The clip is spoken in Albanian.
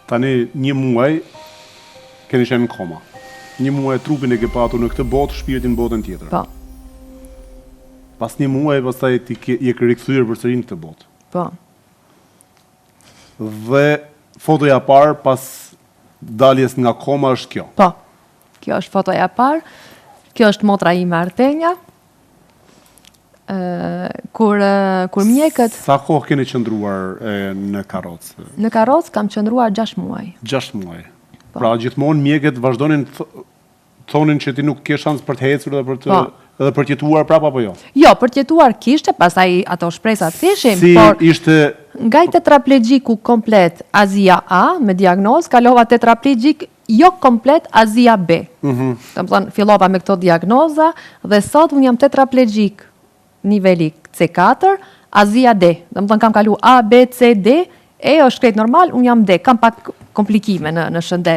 Tani një muaj keni qenë në koma. Një muaj trupin e ke patur në këtë botë, shpirtin në botën tjetër. Po. Pas një muaj pastaj ti ke, je rikthyer përsëri në këtë botë. Po. Dhe fotoja e parë pas daljes nga koma është kjo. Po. Kjo është fotoja e parë. Kjo është motra ime Artenja. Ë kur kur mjekët Sa kohë keni qëndruar e, në karrocë? Në karrocë kam qëndruar 6 muaj. 6 muaj. Po. Pra gjithmonë mjekët vazhdonin thonin që ti nuk ke shans për të ecur dhe për të po. Edhe për të jetuar prapë apo jo? Jo, për të jetuar kishte, pastaj ato shpresat ishin, si por ishte nga tetraplegjiku komplet ASIA A me diagnozë kalova tetraplegjik jo komplet ASIA B. Mm -hmm. Domethënë, fillova me këto diagnoza dhe sot unë jam tetraplegjik niveli C4, ASIA D. Domethënë, kam kalu A, B, C, D, E është krejt normal, unë jam D, kam pak komplikime në, në shëndet.